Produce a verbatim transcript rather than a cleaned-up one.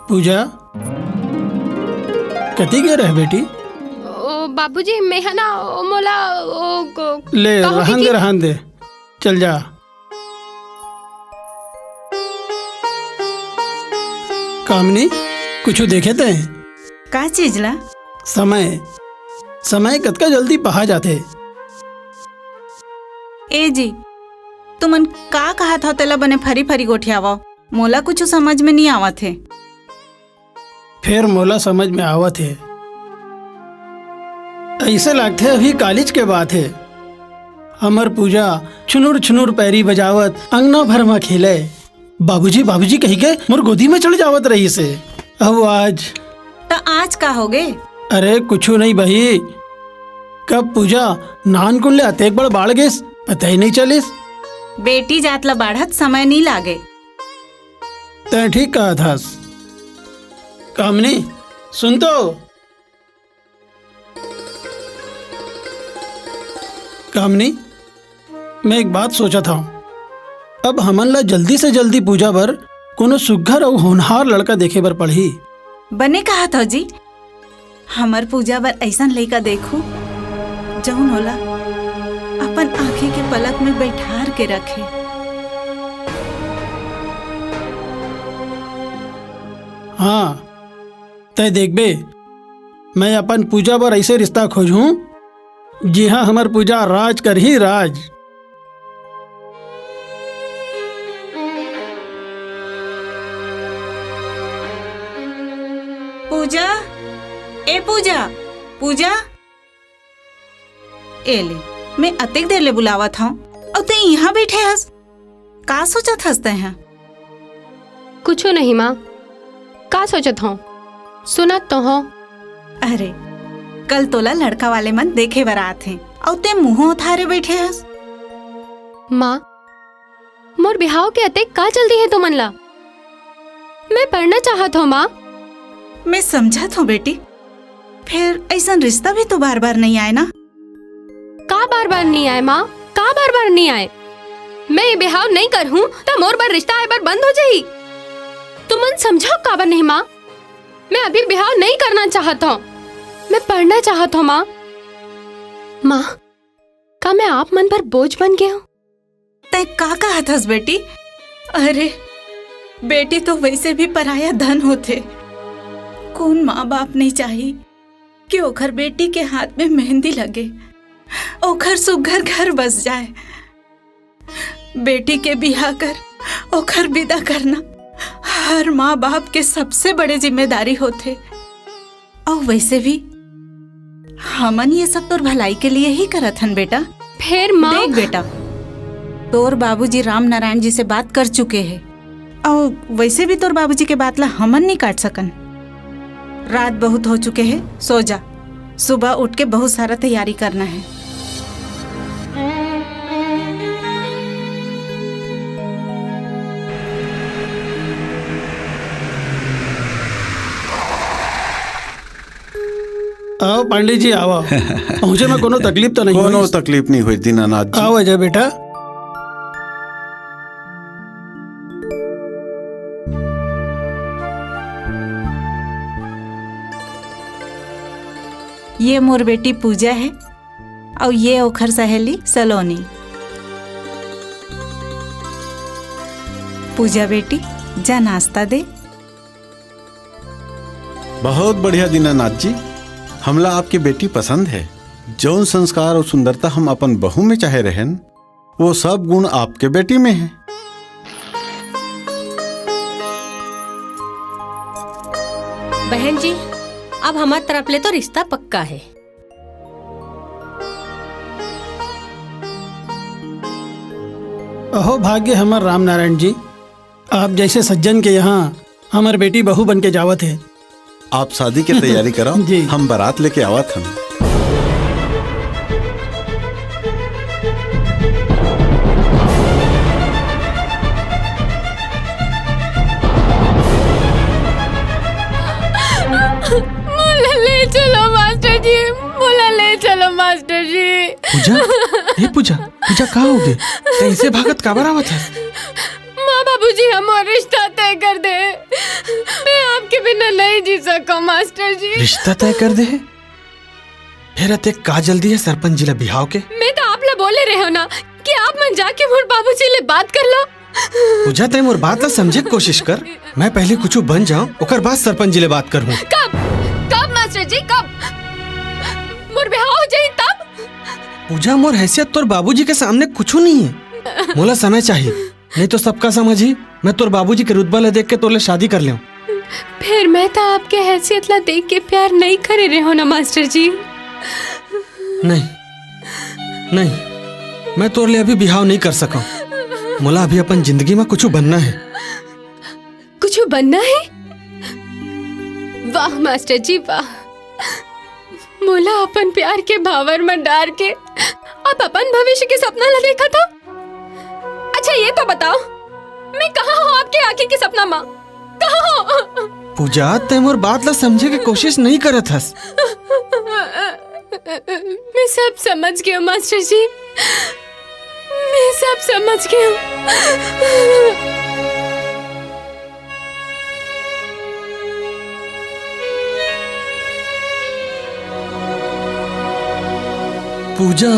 पूजा, कति गे रहे बेटी? ओ बाबूजी, मैं ह ना, ओ मोला, ओ को, ले, कहो रहन दे, कि रहन दे, चल जा। कामिनी, कुछु देखे तैं? का चीज ला? समय, समय कतका जल्दी पहा जाथे। ए जी, तुमन का कहत हव, तेला बने फरी फरी गोठियावव। मोला कुछु समझ में नइ आवत हे। फेर मोला समझ में आवत हे। अइसे लागथे अभी कालीच के बात हे। हमर पूजा छुनुर छुनुर पैरी बजावत अंगना भर म खेले। बाबूजी, बाबूजी कहिके मोर गोदी में चढ़ जावत रहिस हे। अउ आज त आज का होगे? अरे कुछु नहीं बही, कब पूजा नानकुन ले अतेक बड़ बाढ़ गेस, पता ही नहीं चलिस। बेटी जात ला बाढ़त समय नहीं लागे। तैं ठीक कहत हस। कामिनी, सुन तो। कामिनी, मैं एक बात सोचत हंव, अब हमन ला जल्दी से जल्दी पूजा बर कोनो सुग्घर अउ होनहार लड़का देखे बर पड़ही। बने कहत हव जी, हमर पूजा बर अइसन लइका देखहूं, जउन ओला अपन आंखी के पलक में बइठार के रखे। हां, तैं देखबे, मैं अपन पूजा बर अइसे रिश्ता खोजहूं, जिहां हमर पूजा राज करही, राज। पूजा, ए पूजा, पूजा। ए ले, मैं अतेक देर ले बुलावत हंव, अउ तैं इहां बइठे हस। का सोचत हस तैं ह? कुछू नहीं माँ, का सोचत हंव? सुनत तो हंव। अरे, कल तोला लड़का वाले मन देखे बर आत हें, अउ तैं मुंह उथारे बइठे हस। माँ, मोर बिहाव के अतेक का जल्दी हे तुमन ला? मैं पढ़ना चाहत हंव माँ। मैं समझत हंव बेटी, फेर अइसन रिश्ता भी तो बार-बार नइ आय ना। का बार-बार नइ आय माँ? का बार-बार नइ आय? मैं ये बिहाव नइ करहूँ त मोर बर रिश्ता आय बर बंद हो जाही। तुमन समझव काबर नहीं माँ? मैं अभी बिहाव नइ करना चाहत हंव। मैं पढ़ना चाहत हंव माँ। माँ, का मैं आप मन बर बोझ बन गे हंव? तैं का कहत हस बेटी? अरे, बेटी तो वइसे भी पराया धन होथे। कोन माँ बाप नइ चाही कि ओखर बेटी के हाथ में मेहंदी लगे, ओखर सुघर घर बस जाय? बेटी के बिहा कर ओखर बिदा करना हर माँ बाप के सबसे बड़े जिम्मेदारी होथे। अउ वइसे भी हमन ये सब तोर भलाई के लिए ही करत हन बेटा। फेर माँ। देख बेटा, तोर बाबूजी राम नारायण जी से बात कर चुके हे, अउ वइसे भी तोर बाबूजी के बात ला हमन नइ काट सकन। रात बहुत हो चुके हे, सो जा, सुबह उठ के बहुत सारा तैयारी करना हे। आओ पांडे जी, आओ। पहुंचे में कोनो तकलीफ तो नहीं कोनो होइस? तकलीफ नहीं होइस दीनानाथ जी। आओ अजय बेटा। ये मोर बेटी पूजा हे, अउ ये ओखर सहेली सलोनी। पूजा बेटी, जा नाश्ता दे। बहुत बढ़िया दीनानाथ जी, हमला आपके बेटी पसंद हे। जौन संस्कार अउ सुंदरता हम अपन बहू में चाहे रहेन, वो सब गुण आपके बेटी में हे। बहन जी, अब हमर तरफ ले तो रिश्ता पक्का हे। अहो भाग्य हमर राम नारायण जी, आप जैसे सज्जन के यहाँ हमर बेटी बहू बन के जावत हे। आप शादी के तैयारी कराओ, जी। हम बारात लेके आवत हन। मोला ले चलो मास्टर जी, मोला ले चलो मास्टर जी। पूजा, ए पूजा, पूजा, का होगे? तैं ऐसे भागत काबर आवत हस? माँ बाबूजी ह मोर रिश्ता तय कर दे। मैं आपके नहीं जी सको मास्टर जी। रिश्ता तय कर दे हे? फेर अतेक का जल्दी हे सरपंच जी ला बिहाव के? मैं तो आप ला बोले रहे हो ना कि आप मन जाके मोर बाबूजी ले बात कर लो। पूजा, तैं मोर बात ला समझे के कोशिश कर। मैं पहले कुछु बन जाऊं, ओकर बाद सरपंच जी ले बात करहूं। कब? कब मास्टर जी, कब? मोर बिहाव हो जाही तब? पूजा, मोर हैसियत तोर बाबूजी के सामने कुछु नहीं हे। मोला समय चाहिए, नहीं तो सबका समझ ही मैं तोर बाबूजी के रुतबा ला देख के तोर ले शादी कर लेंव। फेर मैं तो आपके हैसियत ला देख के प्यार नहीं करे रहे हो ना मास्टर जी। नहीं, नहीं, मैं तोर ले अभी बिहाव नहीं कर सकंव। मोला अभी अपन जिंदगी में कुछु बनना हे। कुछु बनना हे? वाह मास्टर जी, वाह। मोला अपन प्यार के भावर में डार के आप अपन भविष्य के सपना ला देखत हो? अच्छा, ये तो बताओ, मैं कहाँ हूँ आपके आँखी के सपना मा? कहाँ हूँ? पूजा, तैं मोर बात ला समझे के कोशिश नहीं करत हस। मैं सब समझ गया हूँ मास्टर जी, मैं सब समझ गया हूँ। पूजा,